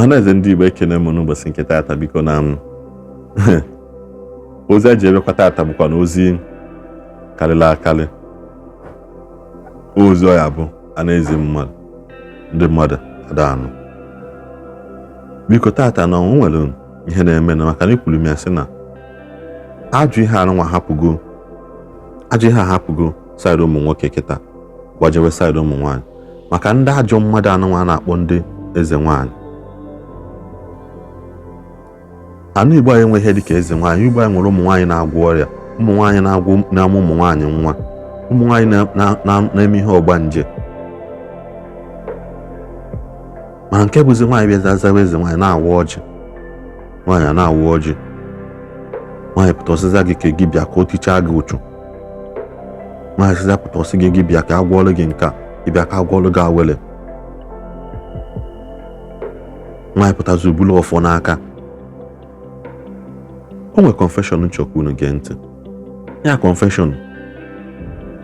Ọhaneze ndị Igbo, ekene m n'ụbọchị nke taata. Biko, na m ozi a ji ebekwa taata bụkwa na ozi karịrị akarị. Ozi ọ ya bụ a na-ezi mmadụ, ndị mmadụ ada anụ. Biko, taata na o nwere ihe na-eme na maka na ekwuru m ya sị na ajọ ihe anụnwa hapụgo, ajọ ihe ahapụgo side ụmụ nwoke, kịta gbajewe side ụmụ nwaanyị, maka ndị ajọ mmadụ anụnwa a na-akpọ ndị eze nwaanyị. Anụ Igbo anyị enweghị ihe dịka eze nwaanyị. Igbo anyị nwere ụmụ nwaanyị na-agwọ ọrịa, ụmụ nwaanyị na-agwọ, na-amụ ụmụ nwaanyị nwa, ụmụ nwaanyị na-eme ihe ọgbanje. Ma nke bụzi nwaanyị bịa zawa eze nwaanyị, na-awa ọjị, nwaanyị a na-awa ọjị, nwaanyị pụta ọsịza gị ka gị bịa ka o tichaa gị ụchụ, nwaanyị sịza pụta ọsị gị, gị bịa ka a gwọọlụ gị nke a, gị bịa ka a gwọọlụ gị awele, nwaanyị pụtazi obulu ọfọ n'aka. O nwere confession nchọkwa unu gee ntị ya. Confession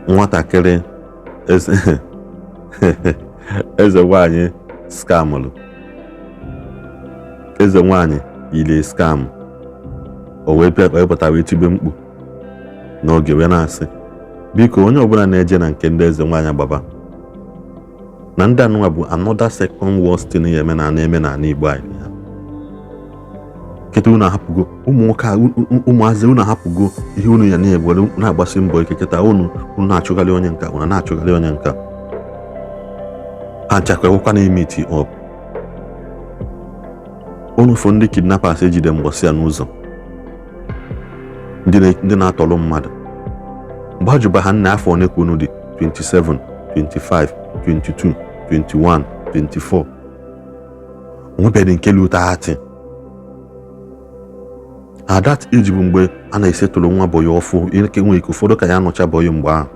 nwatakịrị eze nwaanyị scamụlụ, eze nwaanyị yiri scam. O wee bịa, wee pụta, wee tibe mkpu n'oge, wee na-asị, biko, onye ọbụla na-eje na nke ndị eze nwaanyị agbaba na ndị anụnwa bụ another second worst thing ya eme na na-eme n'ala Igbo anyị. Ha kịta unu ahapụgo ụmụ nwoke a, ụmụazị unu ahapụgo ihe unu ya na-ewere na-agbasi mbọ ike. Kịta unu na-achụgharị onye nka, unu na-achụgharị onye nka, ha nchakwa ewekwa na-eme iti up. Unu fụ ndị kidnappers ejide mgbọsị ya n'ụzọ, ndị na-atọrọ mmadụ, mgbe a jụba ha, nna, afọ one ka unu dị? 27, 25, 22, 21, 24. Onwebeghị nke lu 30. At that age bụ mgbe a na-esetụrụ nwa boy ọfụ ike, nwere ike ụfọdụ ka ya nọcha boy mgbe ahụ.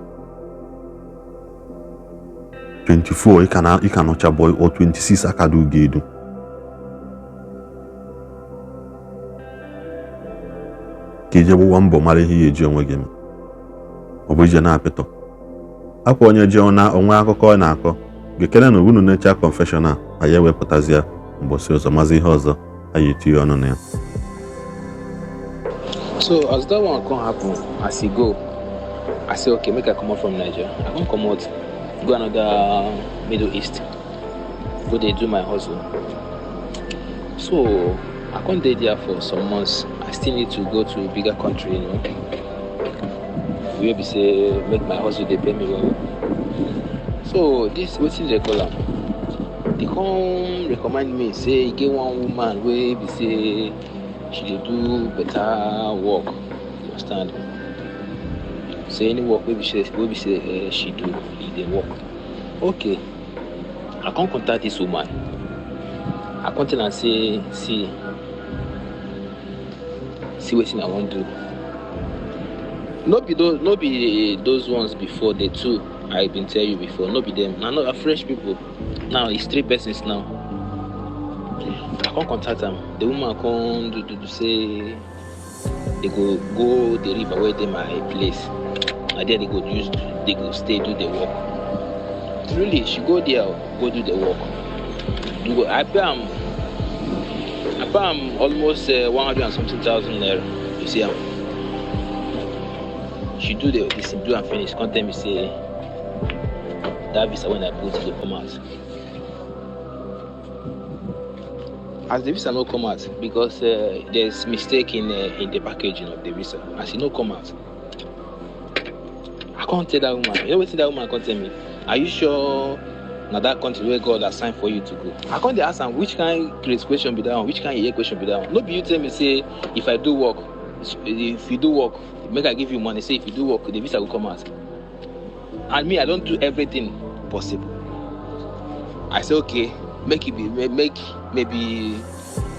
24 ị ka nọcha boy, or 26 akada ugo edu. Ka ije gbụwa mbọ mara ihe ya eji onwe gị eme, ọ bụ ije na-apịtọ akwa onye ji na onwe akụkọ ọ na-akọ. Gekene na unu na-eche confession a, anyị ewepụtazi ya mbọsị ọzọ, mazi ihe ọzọ anyị etinye ọnụ na ya. So as that one come happen, as e go, I say okay, make I comot from Nigeria. I come comot, go another Middle East, go dey do my hustle. So I come dey there for some months. I still need to go to bigger country, wey be say make my hustle dey pay me well. So this wetin dey call am, they come recommend me say e get one woman wey be say she dey do better work, you understand? Say any work wey be say she do, e dey work. Okay, I come contact this woman. I come tell am say, see wetin I wan do. No be those ones before, the two I been tell you before, no be them. Na no fresh people. Now it's three persons now. I come contact am. The woman come do do do, say they go go the river wey dey my place. Na there they go use, they go stay do the work. Truly, she go there go do the work. Do I pay am? I pay am almost 100 and something thousand naira. You see am? She do the this, do am finish, come tell me say that visa when I put, e go come out. As the visa no come out, because there's mistake in the packaging of the visa. As e no come out, I can't tell that woman. You know wetin that woman come tell me? "Are you sure na that country wey God assign for you to go?" I come dey ask am, which kind craze question be that one? Which kind yeye question be that one? No be you tell me say if I do work, if you do work, make I give you money, say if you do work, the visa go come out? And me, I don do everything possible. I say okay, make e be make maybe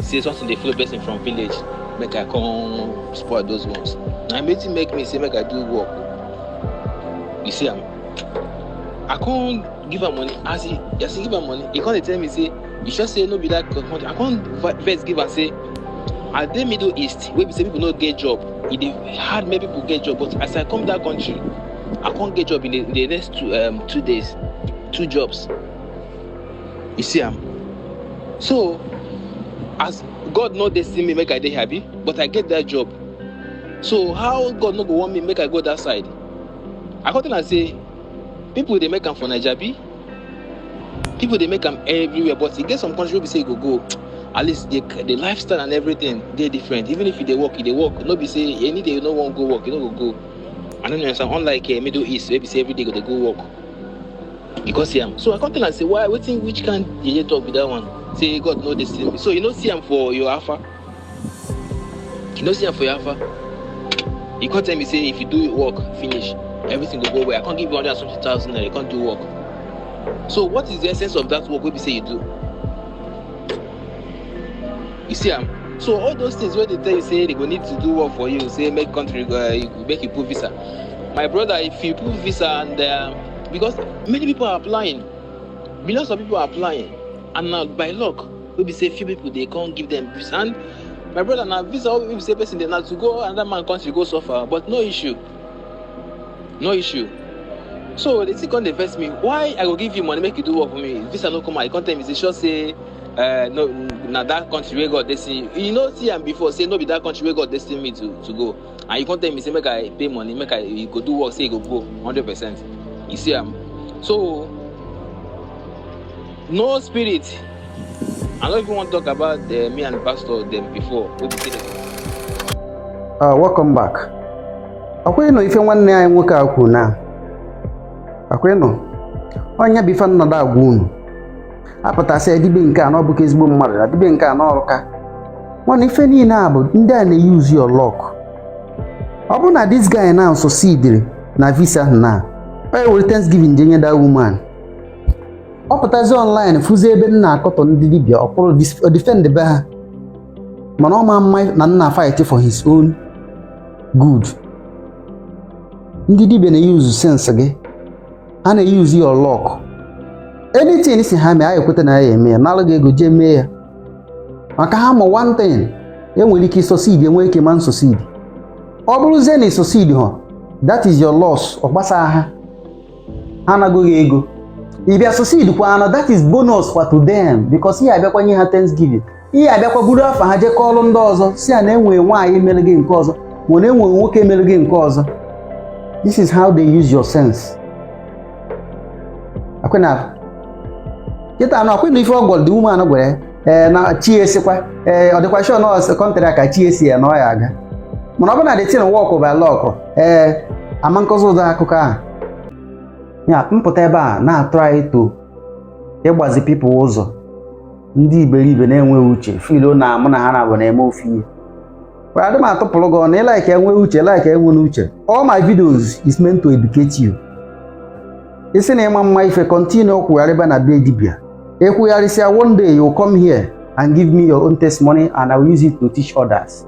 say something dey follow person from village, make I come spoil those ones. Na wetin make me say make I do work. You see am? I come give am money. As he give am money, he come dey tell me say, "You sure say no be that country?" I come vex give am say I dey Middle East wey be say people no get job. E dey hard make people get job, but as I come that country, I come get job in the next 2 days, two jobs. You see am? So As God no dey see me make I dey happy, but I get that job. So how God no go want me make I go that side? I come tell am say people dey make am for Naija bi? People dey make am everywhere, but e get some country wey be say you go go, at least the lifestyle and everything dey different. Even if you dey work, you dey work. No be say any day you no wan go work, you no go go. I no know, unlike Middle East wey be say every day go dey go work. You come see am. So I come tell am say why wetin which kind yeye talk be that one? Say God no dey see me. So you no see am for your afa. You no see am for your afa. You come tell me say if you do work finish, everything go go well. I can't give you 100 and something thousand naira, you can't do work. So what is the essence of that work wey be say you do? You see am? So all those things wey dey tell you say they go need to do work for you, say make country go, make you put visa. My brother, if you put visa and because many people are applying, millions of people are applying, and now by luck, wey be say few people dey come give them visa. And my brother, na visa wey be say person dey now to go another man country go suffer, but no issue, no issue. So the thing come dey vex me. Why I go give you money make you do work for me? Visa no come out. You come tell me say sure say no na that country wey God destiny. You no see am before say no be that country wey God destiny me to go. And you come tell me say make I pay money, make I you go do work, say you go go 100%. You see am? So no spirit. I no even want to talk about me and pastor them before. Wey be say dem Welcome back. Ọkwa ịnụ ife nwanne anyị nwoke a kwuru na ọkwa ịnụ onye bụ ife nnọdụ agwa unu apụtasị dibe nke a na ọ bụka ezigbo mmadụ na dibe nke a na ọrụka mana ife niile a bụ ndị a na-use your luck. Ọ bụrụ na this guy now succeeded na visa ahụ na ọ ya were thanksgiving je nye that woman, ọ pụtazi online fụzie ebe m na-akọtọ ndị dibịa, ọ kwụrụ defend be ha, mana ọ ma mma na nna fight for his own good. Ndị dibịa na-use sense gị, ha na-use your luck. Anything si ha mee, ha ekweta na ya eme ya, nalụ gị ego jee mee ya, maka ha ma one thing, enwere ike succeed, enwee ike ma succeed. Ọ bụrụzie na succeed ha, that is your loss. Ọ gbasa ha, ha anagoghị ego. Ị bịa succeed kwa na that is bonus kwa to them, because ihe abịakwa nye ha thanksgiving, ihe abịakwa buru afa ha jekọ ọrụ ndị ọzọ si a na enwere nwaanyị mere gị nke ọzọ, ma ọ na-enwe nwoke mere gị nke ọzọ. This is how they use your sense. Akwena kịta anụ akwena ife ọ gwara the woman gwara ya, ee, na chi esikwa, ee, ọ dịkwa sure na ọ country a ka chi esi ya na ọ ya aga, mana ọ bụ na the thing work by luck, ee, ama nkọzi ụdọ akụkọ ahụ ya mpụta ebe a na-atry to ịgbazi people ụzọ. Ndị iberibe na-enweghị uche feel na mụ na ha na-abụ na-eme ofu ihe. Well, adị m atụpụrụ gị ọnụ. Ịlike enwe uche, like enwe n'uche. All my videos is meant to educate you. Isi na ịma mma ife, continue kwugharịba na be dibia ekwugharịsịa. One day you will come here and give me your own testimony and I will use it to teach others,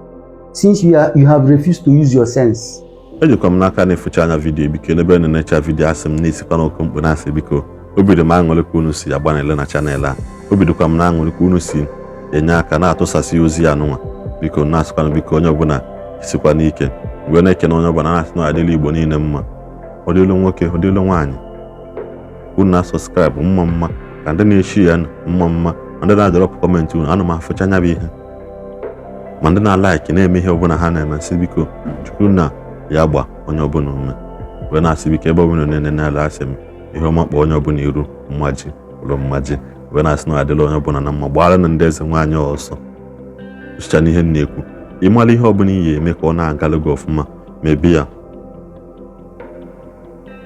since you have refused to use your sense. Ejikwa m n'aka na-efucha anya video. Biko, n'ebe na-enecha video, asị m na-esikwa n'oke mkpu na-asị biko, obi dị m aṅụrị ka unu si agba na-ele na channel a. Obi dịkwa m na-aṅụrị ka unu si enye aka na-atụsasị ozi ya nụnwa. Biko, na-asịkwana biko, onye ọbụla sikwa n'ike mgbe na-ekene onye ọbụla, na-asị na adịla Igbo niile mma, ọ dịlụ nwoke, ọ dịlụ nwaanyị. Unu na-asubscribe, mma mma ka ndị na-eshi ya mma mma, ma ndị na-adrop comment unu, ana m afụcha anya bụ ihe, ma ndị na-alike na-eme ihe ọbụla ha na-eme. Sị biko, Chukwu na ya gba onye ọbụla ume, wee na-asị biko, ebe ọbụla na-ene n'ala, asị m ihe ọma kpọọ onye ọbụla iru mmaji ụlọ mmaji, wee na-asị na adịla onye ọbụla na mma. Gbara na ndị eze nwaanyị ọsọ sụcha n'ihe m na-ekwu. Ịmara ihe ọbụla ị ga-eme ka ọ na-agalụ gị ọfụma, mebie ya.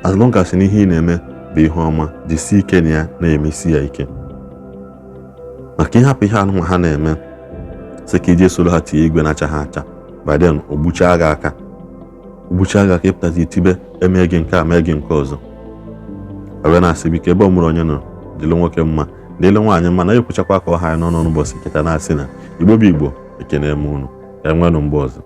As long as na ihe ị na-eme bụ ihe ọma, jisie ike na ya, na-emesi ya ike, maka ịhapụ ihe anụnwa ha na-eme, sị ka ije soro ha tinye igwe na-acha ha acha. By then ogbuchaa gị aka, ogbuchaa gị aka, ịpụtazi itibe eme gị nke a, mee gị nke ọzọ. Wee na-asị biko, ebe ọ mụrụ onye nọ, dịlụ nwoke mma, dịlụ nwaanyị mma, na ekwuchakwa ka ọ ha anyị n'ọnụ n'ụbọchị nkịta, na-asị na Igbo bụ Igbo. Ekene m unu, ka enwenụ mgbe ọzọ.